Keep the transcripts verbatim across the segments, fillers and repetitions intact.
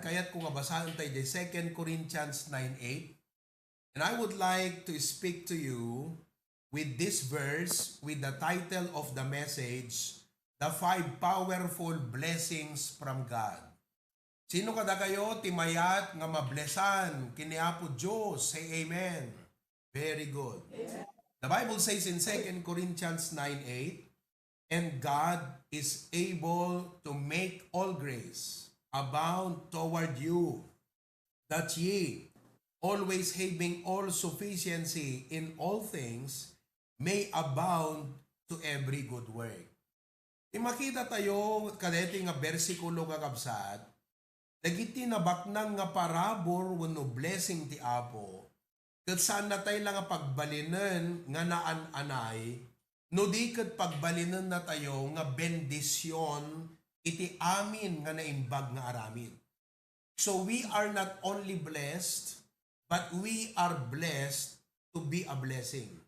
kayatko nga basaentayo diay Second Corinthians nine eight. And I would like to speak to you with this verse, with the title of the message, The Five Powerful Blessings from God. Sino kadakayo ti mayat nga mablesan ken ni Apo Dios? Say amen. Very good. Amen. The Bible says in Second Corinthians nine eight, "And God is able to make all grace abound toward you, that ye, always having all sufficiency in all things, may abound to every good work." Ti makitatayo kadaytoy nga bersikulo, kakabsat, dagiti nabaknang nga parabur wenno blessing ti Apo, ket saannatay la nga pagbalinen nga naan-anay, no di ket pagbalinennatayo nga bendision iti amin nga naimbag nga aramid. So we are not only blessed, but we are blessed to be a blessing.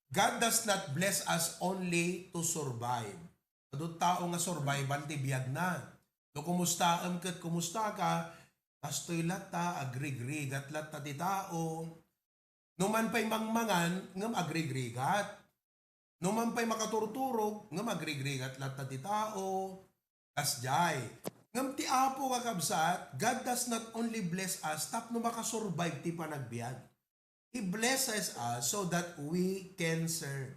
God does not bless us only to survive. Adu tao nga survival ti biagna. No kumustaem ket kumustaka, kastoy latta, agrigrigat latta ti tao. No man pay mangmangan, ngem agrigrigat. No man pay makaturturog, ngem agrigrigat latta ti tao. Kasdiay. Ngem ti Apo, kakabsat, God does not only bless us tapno makasurvive ti panagbiag. He blesses us so that we can serve.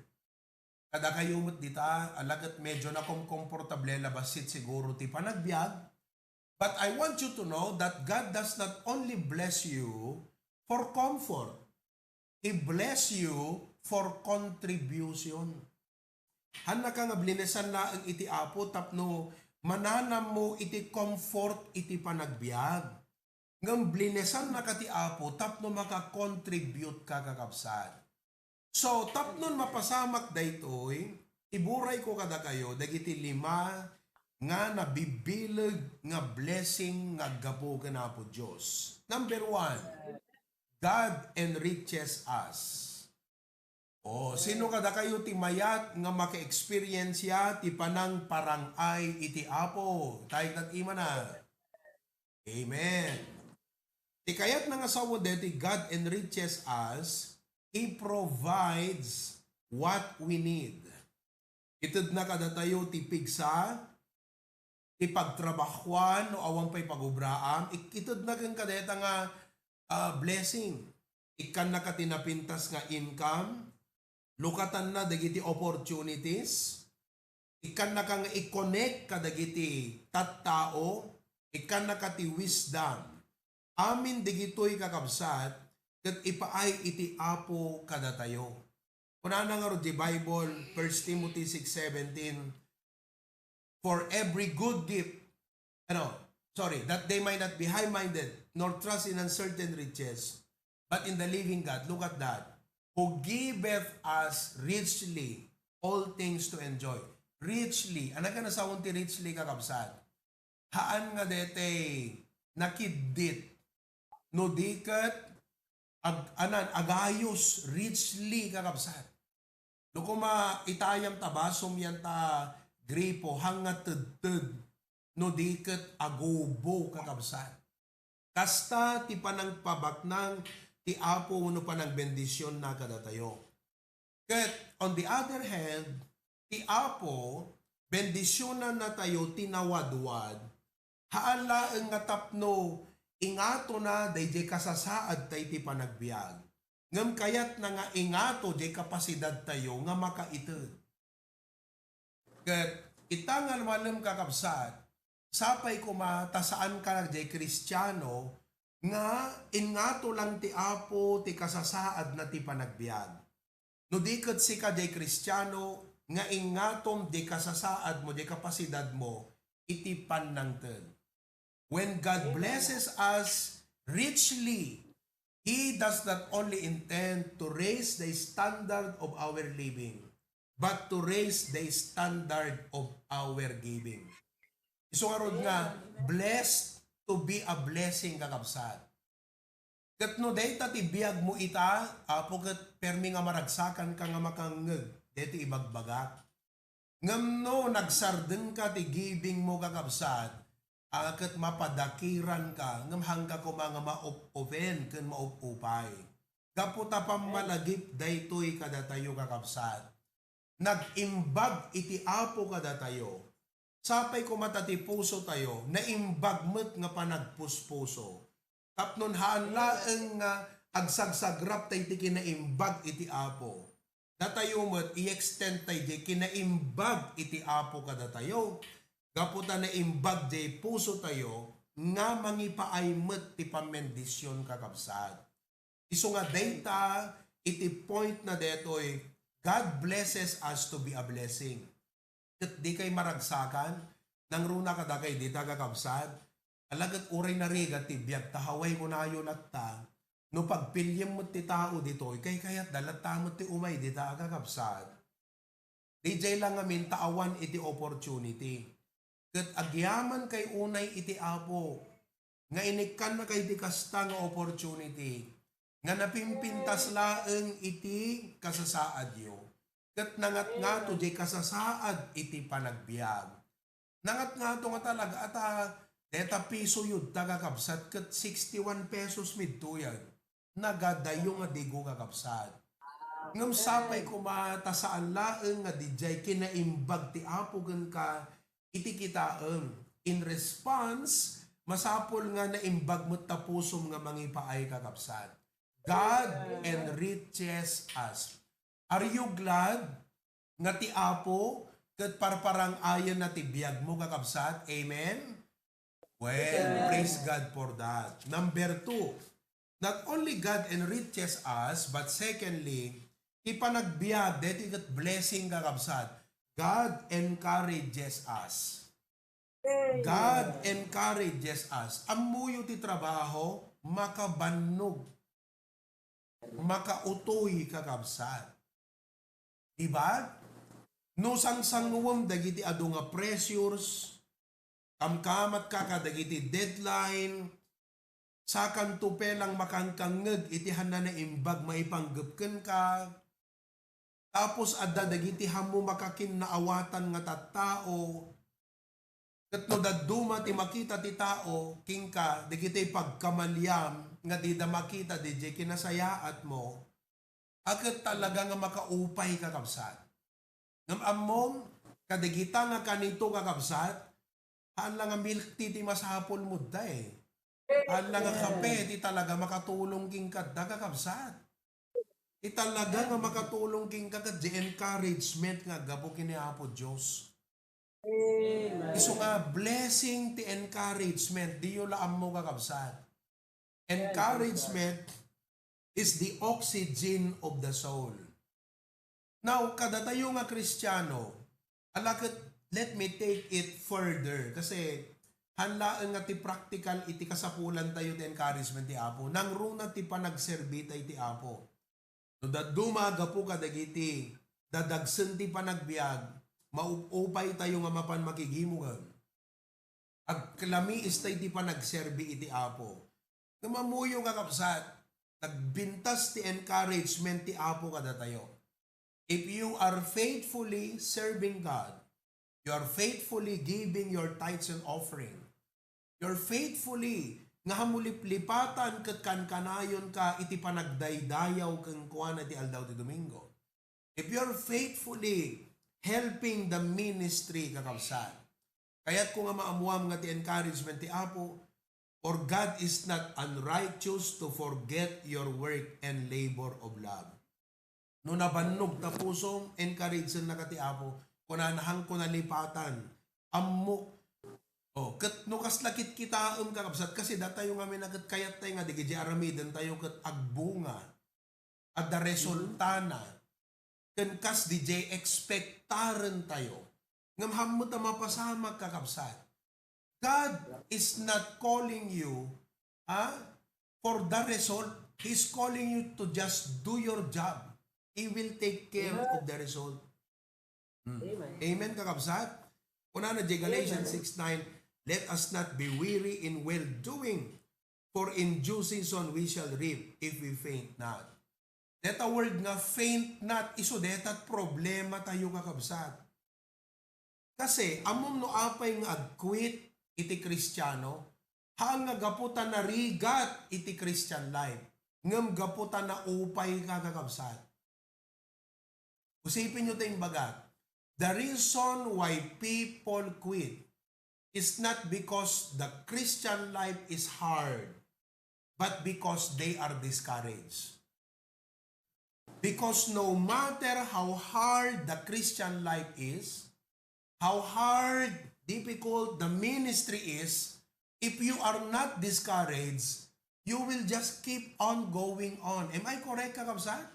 Kadakayo met dita, ala ket medyo nakomkomportable la bassit siguro ti panagbiag. But I want you to know that God does not only bless you for comfort. He bless you for contribution. Haannaka nga blinesan laeng iti Apo tapno mananammo iti comfort iti panagbiag. Ngem blinesannaka ti Apo tapno maka-contribute ka, kakabsat. So, tapnon mapasamak daytoy, iburayko kadakayo dagiti lima nga nabibileg nga blessing nga aggapu ken Apo Dios. Number one, God enriches us. Oh, sino kadakayo ti mayat nga maka-experience ya ti panangparang-ay iti Apo? Tayo ket imana. Amen. Ti kayatna nga sawen daytoy, God enriches us, He provides what we need. Itedna kadatayo ti pigsa, ti pagtrabahuan, no awan pay pagubraam, ik-, itedna kenka dayta nga, ah, blessing. Ikkannaka ti napintas nga income, lukatanna dagiti opportunities, ikkannaka nga i-connect kadagiti tattao, ikkannaka ti wisdom. Amin dagitoy, kakabsat, ket ipaay iti Apo kadatayo. Kunana ngarud ti Bible, First Timothy six seventeen, "For every good gift," ano, sorry, "that they might not be high-minded, nor trust in uncertain riches, but in the living God," look at that, "who giveth us richly all things to enjoy." Richly. Ania nga nasawen ti richly, kakabsat? Haan nga daytoy nakiddit. No di ket ag-, anan, agayos, richly, kakabsat. No koma itayam ta basom yan ta gripo, haan nga tedted, no di ket agubo, kakabsat. Kasta ti panangpabaknang ti Apo wenno panangbendisionna kadatayo. Ket, on the other hand, ti Apo, bendisionannatayo ti nawadwad, haan laeng nga tapno ingatona daydiay kasasaadta iti panagbiag, ngem kayatna nga ingato diay kapasidadtayo nga makaited. Ket ita nga malem, kakabsat, sapay koma ta saanka diay Kristiano nga ingato lang ti Apo ti kasasaadna ti panagbiag. No di ket sika diay Kristiano nga ingatom diay kasasaadmo, diay kapasidadmo iti pannangted. When God blesses us richly, He does not only intend to raise the standard of our living, but to raise the standard of our giving. Isu ngarud nga, blessed to be a blessing, kakabsat. Ket no dayta ti biagmo ita, Apo, ket permi nga maragsakanka nga makangngeg daytoy ibagbagak. Ngem no nagsardengka ti givingmo, kakabsat, a ket mapadakiranka, ngem haanka koma nga maop-open ken maop-upay. Gapu ta pammalagip daytoy kadatayo, kakabsat. Nag-imbag iti Apo kadatayo. Sapay koma ta ti pusotayo, naimbag met nga panagpuspuso. Tapno haan laeng nga agsagsagrap tay ti kinaimbag iti Apo. Datayo met, i-extend tay diay kinaimbag iti Apo kadatayo. Gapu ta naimbag diay pusotayo nga mangipaay met ti pammendision, kakabsat. Isu nga dayta iti point na detoy, God blesses us to be a blessing. Ket dikay maragsakan, nangruna kadakay dita, kakabsat. Ala ket uray narigat ti biag ta awan kunayo latta, no pagpiliem met ti tao ditoy, kaykayatda latta met ti umay dita, kakabsat. Didiay la ngamin ta awan iti opportunity. Ket agyaman kay unay iti Apo nga inikkannakay ti kasta nga opportunity nga napimpintas laeng iti kasasaadyo, ket nangatngato diay kasasaad iti panagbiag. Nangatngato nga talaga, ata deta piso yudta, kakabsat, ket sixty-one pesos midtoyen. Nagadayo nga digo, kakabsat. Ngem sapay koma ta saan laeng nga didiay kinaimbag ti Apo kenka iti kitaem. In response, masapul nga naimbag met ta pusom nga mangipaay, kakabsat. God enriches us. Are you glad nga ti Apo ket parparang-ayenna ti biagmo, kakabsat? Amen? Well, praise God for that. Number two, not only God enriches us, but secondly, ti panagbiag, deti ket blessing, kakabsat. God encourages us. God encourages us. Ammoyo ti trabaho, makabannog, makautoy, kakabsat. Di ba? No sangsanguem dagiti adu nga pressures, kamkamatka kadagiti deadline, sakanto pay lang makangkangngeg iti haanna naimbag maipanggep kenka, tapos adda dagiti haanmo makakinnaawatan nga tattao, ket no dadduma ti makita ti tao kenka dagiti pagkamaliam nga dida makita didiay kinasayaatmo, a ket talaga nga makaupay, kakabsat. Ngem ammom, kadagita nga kanito, kakabsat, haan la nga milk tea ti masapulmo dita, eh. Haan la nga kape ti talaga makatulong kenka, kakabsat. Ti talaga nga makatulong kenka ket di encouragement nga aggapu ken ni Apo Dios. Amen. Isu nga blessing ti encouragement, diyo la ammo, kakabsat. Encouragement is the oxygen of the soul. Now, kadatayo nga Kristiano, ala ket, let me take it further, kasi haan laeng nga ti practical iti kasapulantayo ti encouragement ti Apo. Nangruna ti panagserbita iti Apo. No dadduma gapu kadagiti dadagsen ti panagbiag, maup-upaytayo nga mapan makigimugem. Agkalamiista iti panagserbi iti Apo. Ngem ammoyo, kakabsat, nagbintas ti encouragement ti Apo kadatayo. If you are faithfully serving God, you are faithfully giving your tithes and offering, you're faithfully nga haanmo liplipatan ket kankanayonka iti panagdaydayaw kenkuana iti aldaw ti Domingo. If you're faithfully helping the ministry, kakabsat, kayatko nga maammuam nga ti encouragement ti Apo, "For God is not unrighteous to forget your work and labor of love." No nabannog ta pusom, encouragennaka ti Apo. Kunana, "Haanko nalipatan. Ammok." Oh, ket no kasla kitkitaem, kakabsat, kasi datayo ngamin a ket kayattayo nga dagiti aramidentayo ket agbunga. Adda resultana. Ken kas didiay expectarentayo. Ngem haan met a mapasamak, kakabsat. God is not calling you, ha, for the result. He's calling you to just do your job. He will take care of the result. Hmm. Amen. Amen, kakabsat? Kunana diay Galatians six nine, "Let us not be weary in well-doing, for in due season we shall reap if we faint not." Deta word nga faint not, isu deta problematayo, kakabsat. Kasi, ammom no apay nga ag-quit, iti Kristiano, haan nga gapu ta narigat iti Christian life, ngem gapu ta naupay ka, kakabsat. Isipinyo ta imbagak, the reason why people quit is not because the Christian life is hard, but because they are discouraged. Because no matter how hard the Christian life is, how hard, difficult the ministry is, if you are not discouraged, you will just keep on going on. Am I correct, kakabsat?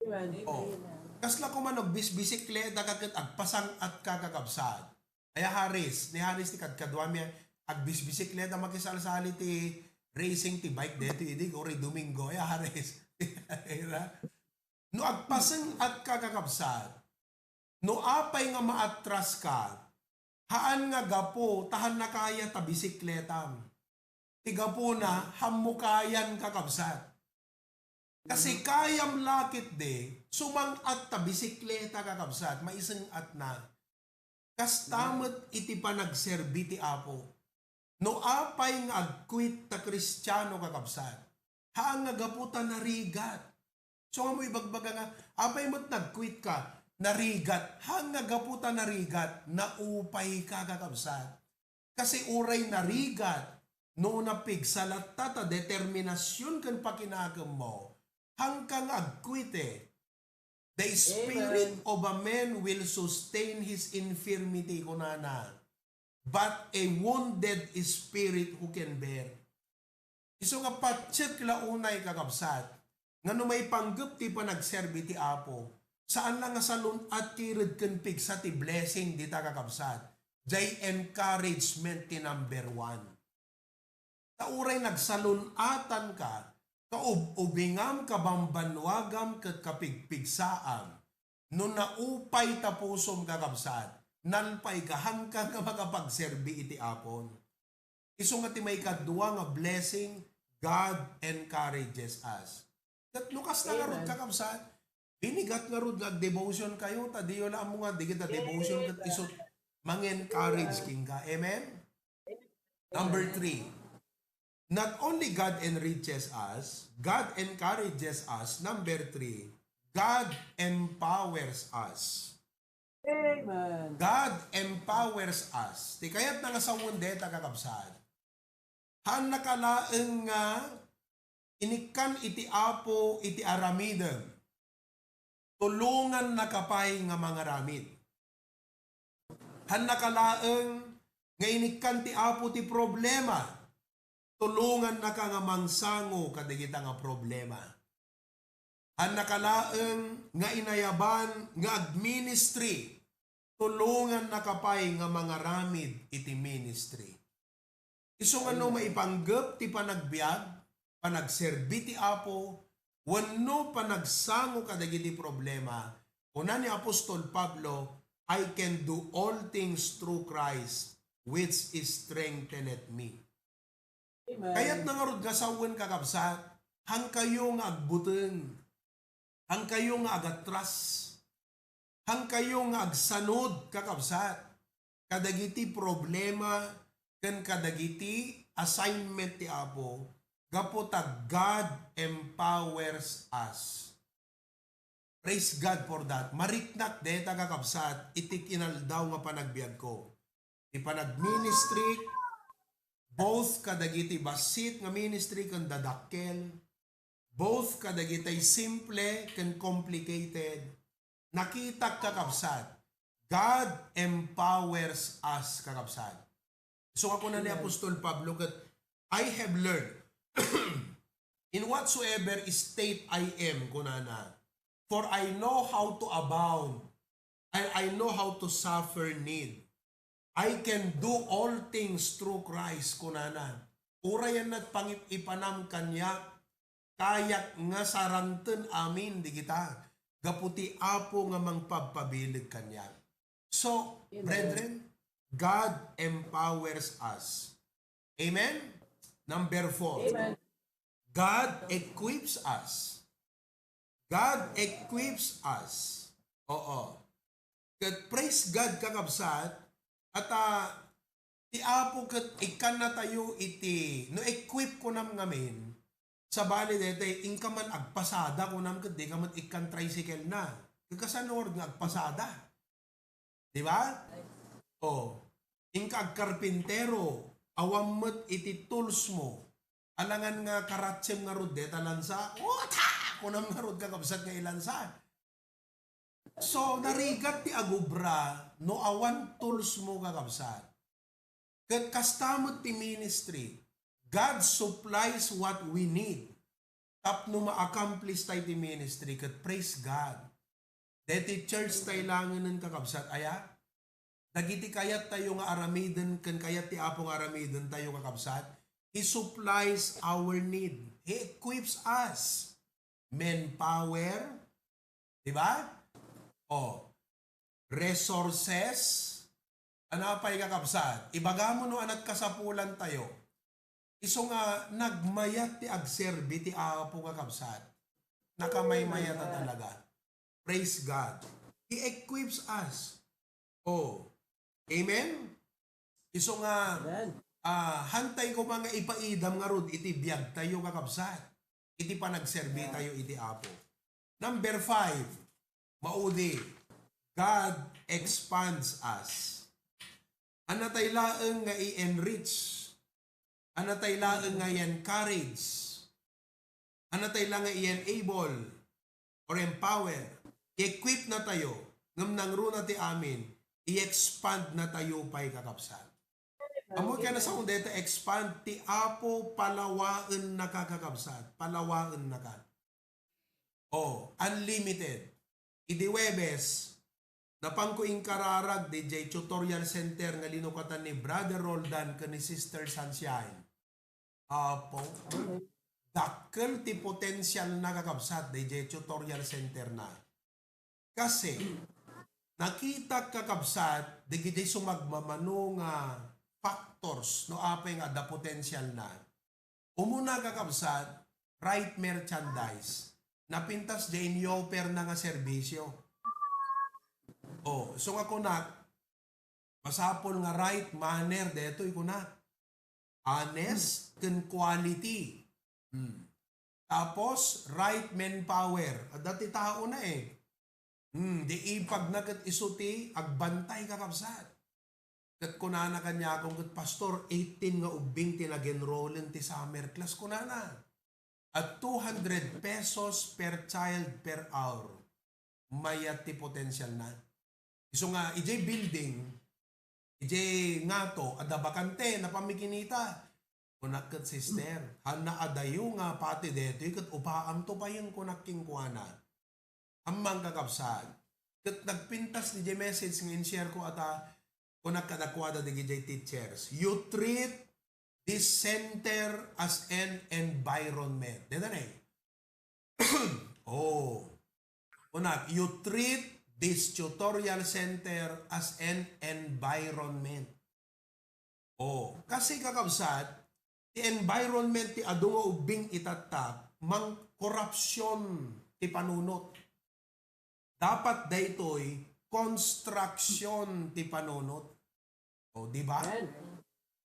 Amen. Oh. Kasla ko man agbisbisikleta ka ket agpasang-at ka, kakabsat. Aya Haris, ni Haris ti kadkaduami, agbisbisikleta, makisalsali ti racing ti bike detoy idi, uray Domingo, aya Haris. Ira. No agpasang-at ka, kakabsat, no apay nga maatras ka, haan nga gapu ta haan nakaya ta bisikletam. Ti gapuna, hammukayan, kakabsat. Kasi kayam lakit di, sumang-at ta bisikleta, kakabsat, maiseng-at na. Kasta met iti panagserbi ti Apo. No apay nga agquit ta Kristiano, kakabsat, haan nga gapu ta narigat. So, nga mo ibagbaga nga, apay met nagquit ka, narigat. Haan nga gapu ta narigat, naupay ka, kakabsat. Kasi uray narigat, no napigsa latta ta determinasion ken pakinakemmo, haanka nga agquit eh. The spirit Amen. of a man will sustain his infirmity, kunana. But a wounded spirit who can bear? Isu nga patiek la unay, kakabsat, nga no maipanggep ti panagserbi ti Apo, saan la nga salun-at ti red ken pigsa ti blessing dita, kakabsat. Jay encouragement ti number one. Ta uray nagsalun-atan ka, kaub-ubingam, kabambannuagam, ket kapigpigsaam, no naupay ta pusom, kakabsat, nalpay ka, haanka nga makapagserbi iti Apon. Isu nga ti maikadua nga blessing, God encourages us. Ket no kasla ngarud, Amen. kakabsat, binigat ngarud nga agdevotion kayo, ta diyo la ammo nga, di kita Amen. devotion ket isu mang-encourage Amen. kenka. Amen? Number three, not only God enriches us, God encourages us. Number three, God empowers us. Amen. God empowers us. Ti kayatna nga sawen deta, kakabsat, haannaka laeng nga inikkan iti Apo iti aramidem, tulongannaka pay nga mangaramid. Haannaka laeng nga inikkan ti Apo ti problema, tulongannaka nga mangsango kadagita nga problema. Haannaka laeng nga inayaban nga agministry, tulongannaka pay nga mangaramid iti ministry. Isu nga no Amen. maipanggep ti panagbiag, panagserbi ti Apo, wenno panagsango kadagiti problema, kuna ni Apostol Pablo, "I can do all things through Christ, which strengtheneth me." Amen. Kayatna ngarud nga sawen, kakabsat, haankayo nga agbuteng, haankayo nga agatras, haankayo nga agsanud, kakabsat, kadagiti problema ken kadagiti assignment ti Apo, gapu ta God empowers us. Praise God for that. Mariknak deta, kakabsat, iti kinaldaw nga panagbiagko. Ti panagministry, both kadagiti bassit nga ministry ken dadakkel, both kadagiti simple ken complicated, nakitak, kakabsat, God empowers us, kakabsat. So, ako na ni Amen. Apostol Pablo ket, "I have learned in whatsoever state I am," kunana, "for I know how to abound, and I know how to suffer need. I can do all things through Christ," kunana. Urayan nagpangip-ipanam kaniak, kayak nga saranten amin digita, gapu ti Apo nga mangpabpabileg kaniak. So, Amen. brethren, God empowers us. Amen? Number four, Amen. God equips us. God equips us. Oo. Ket praise God, kakabsat, at, ah, Ti Apo ket ikkannatayo iti, no equip kunam ngamin, sabali daytoy, inka man agpasada kunam ket dika met ikkan tricycle na. Ket kasano nga agpasada? Di ba? O, inka agkarpintero, awan met iti tools mo. Alangan nga karatsem ngarud deta lansa, uta! Kunam ngarud kakabsat nga ilansa. So, narigat ti agubra no awan tools mo, kakabsat. Ket kasta met ti ministry. God supplies what we need tapno ma-accomplish tayo ti ministry, ket praise God. Deti church tayo langenen, kakabsat, aya? Dagiti kayat tayo nga aramiden ken kayat ti Apo nga aramiden tayo, kakabsat, He supplies our need. He equips us. Manpower, di ba? O, resources. Ano pay, kakabsat? Ibaga mo no anat kasapulan tayo. Isu nga nagmayat ti agserbi ti Apo, kakabsat. Nakamaymayat a talaga. Praise God. He equips us. O. Amen? Isu nga, Amen. ah, hantay ko nga ipaidam ngarud iti biag tayo, kakabsat. Iti panagserbi tayo iti Apo. Number five, maudi, God expands us. Anatay laeng nga i-enrich. Anatay laeng nga i-encourage. Anatay la nga i-enable or empower. I-equip na tayo. Ngem nangruna ti amin, i-expand na tayo pay, kakabsat. Ammo kaya na sa deta expand, ti Apo palawaen na ka, kakabsat. Palawaen na ka. O, unlimited. Idi Huwebes, napanko inkararag didiay tutorial center nga linukatan ni Brother Roldan ken ni Sister Sunshine. Apo, dakkel ti potensial na, kakabsat, didiay tutorial center na. Kasi, nakitak, kakabsat, didiay sumagmamano nga factors no apay nga adda potensial na. Umuna, kakabsat, right merchandise. Napintas diay in-offer na nga serbisyo. O, isu nga kunak, masapul nga right manner detoy kunak. Honest ken quality. Hmm. Tapos, right manpower. Adda ti tao na eh. Hmm, di ipag na ket isu ti agbantay, kakabsat. Ket kunana kaniakon ket, "Pastor, eighteen nga ubbing ti nag-enrollen ti summer class," kunana. At two hundred pesos per child per hour. Mayat ti potensial na. Isu nga, idiay building, idiay ngato, adda bakante, napan mi kinita. Kunak ket, "Sister, hanna adayo nga pati detoy ket upaamto payen," kunak kenkuana. Ammang, kakabsat. Ket nagpintas diay message nga in-share ko ata, kunak kadakuada didiay teachers, "You treat this center as an environment." Deta na eh. Oh. Kunak, "You treat this tutorial center as an environment." Oh, kasi, kakabsat, ti environment ti adu nga ubbing itatta, mangkorupsyon ti panunot. Dapat daytoy construction ti panunot. O, di ba? Amen.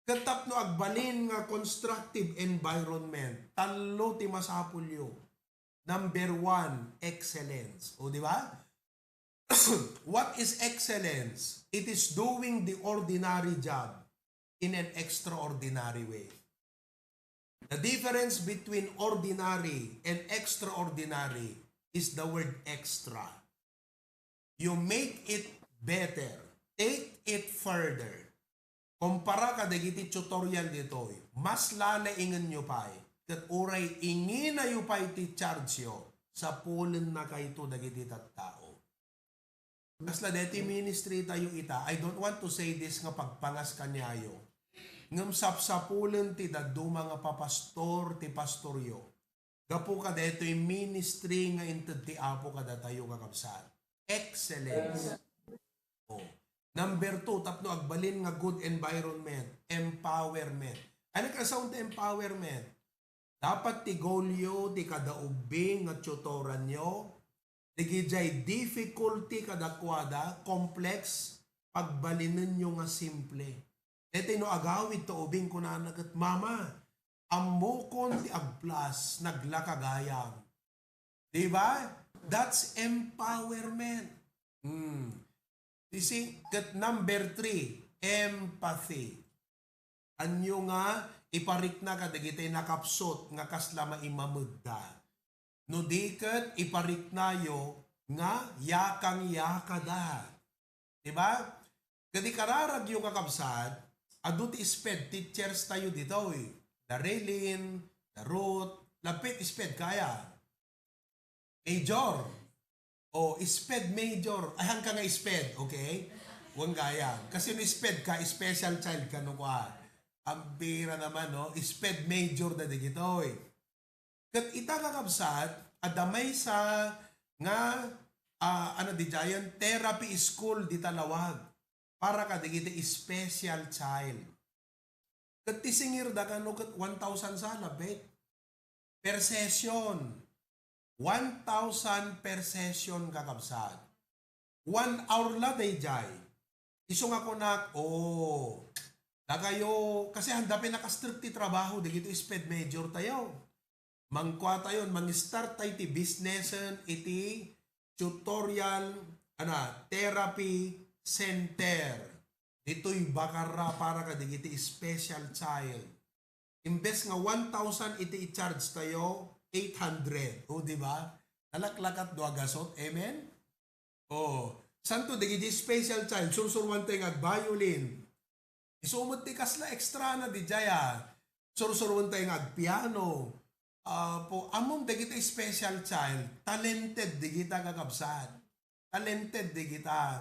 Ket tapno agbalin nga constructive environment, tallo ti masapulyo. Number one, excellence. O, di ba? What is excellence? It is doing the ordinary job in an extraordinary way. The difference between ordinary and extraordinary is the word extra. You make it better. Take it further. Kumpara kadagiti tutorial ditoy, mas lalaingenyo pay, ket uray inginayo pay ti chargeyo, sapulennakayto dagiti tattao. Kasla deti ministry tayo ita, I don't want to say this nga pagpangas kaniayo, ngem sapsapulen ti dadduma nga papastor ti pastoryo. Gapu kadaytoy ministry nga inted ti Apo kadatayo, kakabsat. Excellence. Oh. Number two, tapno agbalin nga good environment, empowerment. Ano ka sound empowerment? Dapat ti goalyo, ti kada ubbing nga tutoranyo, digidiay difficulty kadakuada, complex, pagbalinenyo nga simple. Daytoy no agawid ta ubing, kunana ket, "Mama, ammokon ti agplas, naglaka gayam." Di ba? That's empowerment. Hmm. You see, ket number three, empathy. Ania nga iparikna kadagiti nakapsut nga kasla maimamegda? No di ket ipariknayo nga yakang-yakada. Di ba? Ket ikararagyo, kakabsat, adu ti sped teachers tayo ditoy. Da Relin, da Ruth, lapit sped kaya. Major. O, sped major. Ay, hangka nga sped, okay? Huwag gaya. Kasi no sped ka, special child ka, no, kwa. Ang bira naman, no? Sped major da digitoy. Ket ita, kakabsat, adda maysa nga, ah, ano, dijayon, therapy school dita Laoag para kadagiti special child. Ket ti singirda kano ket one thousand sa, labit. Per session. One thousand per session, kakabsat. One hour la dayjay. Isu nga kunak, "Oh, dakayo, kasi handa pinaka-strict ti trabaho, dagito sped major tayo." Mangkua tayon, mang-start tayo ti business iti tutorial, ana, therapy center. Ditoy Bacarra para kadagiti special child. Imbes nga one thousand iti i-charge tayo, eight hundred. O, di ba? Nalaklakat dua gasot. Amen? O, santo, dagiti special child, sursuruan tayo nga ag-violin. Isu met ti kasla extra na, di jaya. Sursuruan tayo nga ag-piano. Apo, ammom dagiti special child, talented digita, kakabsat. Talented digita.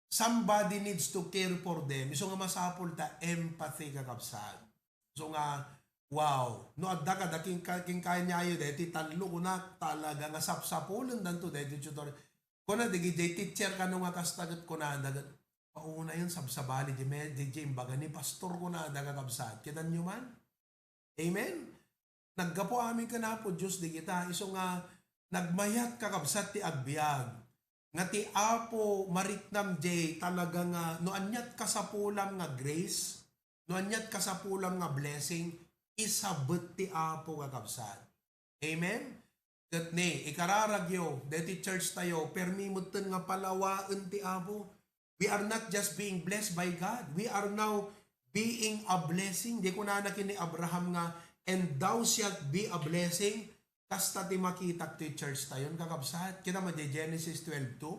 Somebody needs to care for them. Isu nga masapul ta empathy, kakabsat. Isu nga, wow, no adda kada king-, king-, kaniayo deti tallo, kuna, talaga nga sapsapulendanto deti tutorial. Kuna, dagiti teacher kano nga kasta ket kunada ket, "Paunayon, sabsabali, di me-, di, di imbaga ni pastor," kunada, kakabsat. Kitanyo man? Amen? Naggapu amin ken Apo Dios digita, isu nga nagmayat, kakabsat, ti agbiag. Nga ti Apo mariknam jay talaga nga no aniat kasapulam nga grace, no aniat kasapulam nga blessing, isabet ti Apo, kakabsat. Amen? Ket ni, ikararagyo, deti church tayo, permi metten nga palawaen ti Apo. We are not just being blessed by God. We are now being a blessing. Di kunana ken ni Abraham nga, "And thou shalt be a blessing." Kasta ti makitak ti church tayon, kakabsat. Kita met di Genesis twelve two.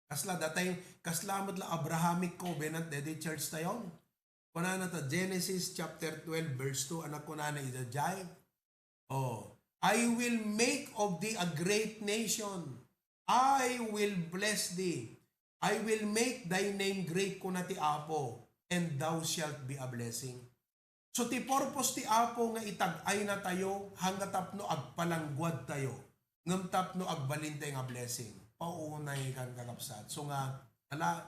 Kasla datay, kasla met la Abrahamic covenant deti church tayon. Kunana ta Genesis chapter twelve verse two, anak, kunana ida jay. Oh, "I will make of thee a great nation. I will bless thee. I will make thy name great," kuna ti Apo, "and thou shalt be a blessing." So, ti purpose ti Apo nga itag-ayna tayo, hangga tapno agpalangguad tayo, ngem tapno agbalin tayo nga blessing. Paunay kan, kakabsat. So nga, ala,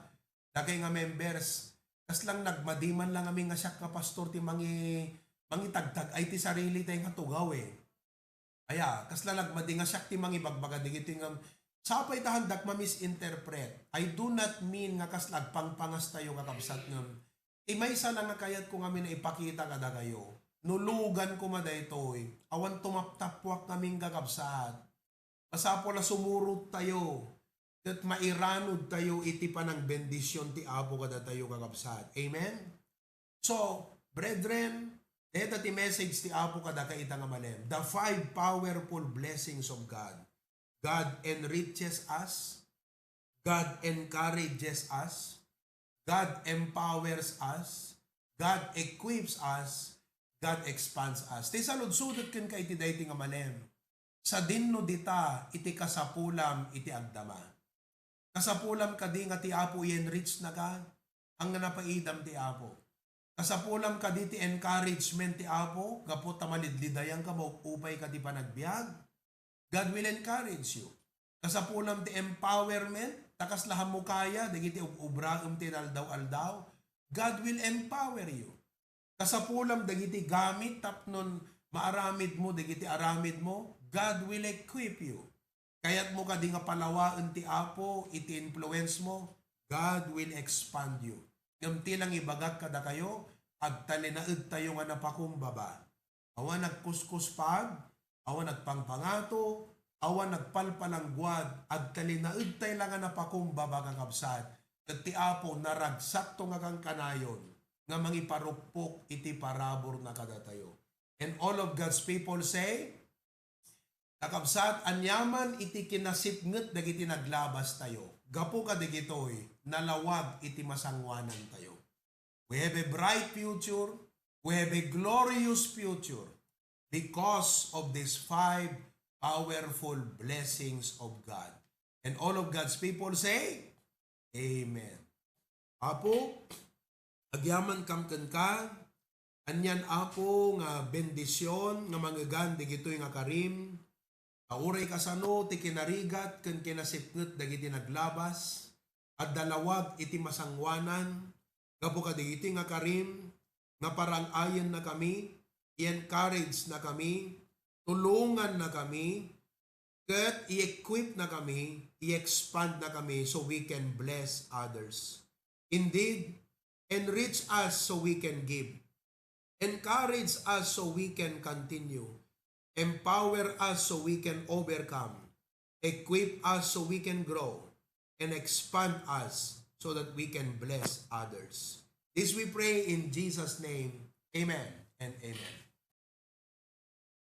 dakay nga members, kaslang nagmadi man lang amin nga siak nga pastor ti mangi-, mangitagtag-ay ti sarili tayo nga tugaw, eh. Aya, kasla nagmadi nga siak ti mangibagbaga digiti ngem, sapay ta handak ma-misinterpret. I do not mean nga kasla agpangpangas tayo, kakabsat, ngem ti maysa lang nga kayatko ngamin a ipakita kadakayo. No lugan koma daytoy, awan tumaptappuak ngamin, kakabsat. Masapul a sumurot tayo, ket mairanod tayo iti panangbendision ti Apo kadatayo, kakabsat. Amen? So, brethren, deta ti message ti Apo kadaka ita nga malem. The five powerful blessings of God. God enriches us. God encourages us. God empowers us. God equips us. God expands us. Ti saludsodek kenka iti daytoy nga malem. Sadinno dita iti kasapulam iti agdama? Kasapulam kadi nga ti Apo i-enrichnaka? Ania nga napaidam ti Apo? Kasapulam kadi ti encouragement ti Apo gapu ta malidlidayanka, maupupayka ti panagbiag? God will encourage you. Kasapulam ti empowerment, ta kasla ammo kaya dagiti ub-, ubraem ti inaldaw-aldaw? God will empower you. Kasapulam dagiti gamit tapnon maaramidmo dagiti aramidmo? God will equip you. Kayatmo kadi nga palawaen ti Apo iti influence mo? God will expand you. Ngem ti lang ibagak kadakayo, agtalinaedtayo nga napakumbaba. Awan nagkuskuspag, awan nagpangpangato, awan nagpalpalangguad, agtalinaedtay lang nga napakumbaba, kakabsat, ket ti Apo naragsakto nga kankanayon nga mangiparukpok iti paraburna kadatayo. And all of God's people say, kakabsat, aniaman iti kinasipnget dagiti naglabastayo, gapu kadagitoy, nalawag iti masangoanantayo. We have a bright future. We have a glorious future because of these five powerful blessings of God. And all of God's people say, Amen. Apo, agyamankam kenka. Anian, Apo, nga bendision nga mangegan dagitoy nga karim. Ta uray kasano ti kinarigat ken kinasipnget dagiti naglabas, adda lawag iti masangoanan, gapu kadagitoy nga karim, nga parang-ayennakami, i-encourage-nakami, tulongannakami, ket i-equip-nakami, i-expand-nakami so we can bless others. Indeed, enrich us so we can give. Encourage us so we can continue. Empower us so we can overcome. Equip us so we can grow. And expand us so that we can bless others. This we pray in Jesus' name. Amen and amen.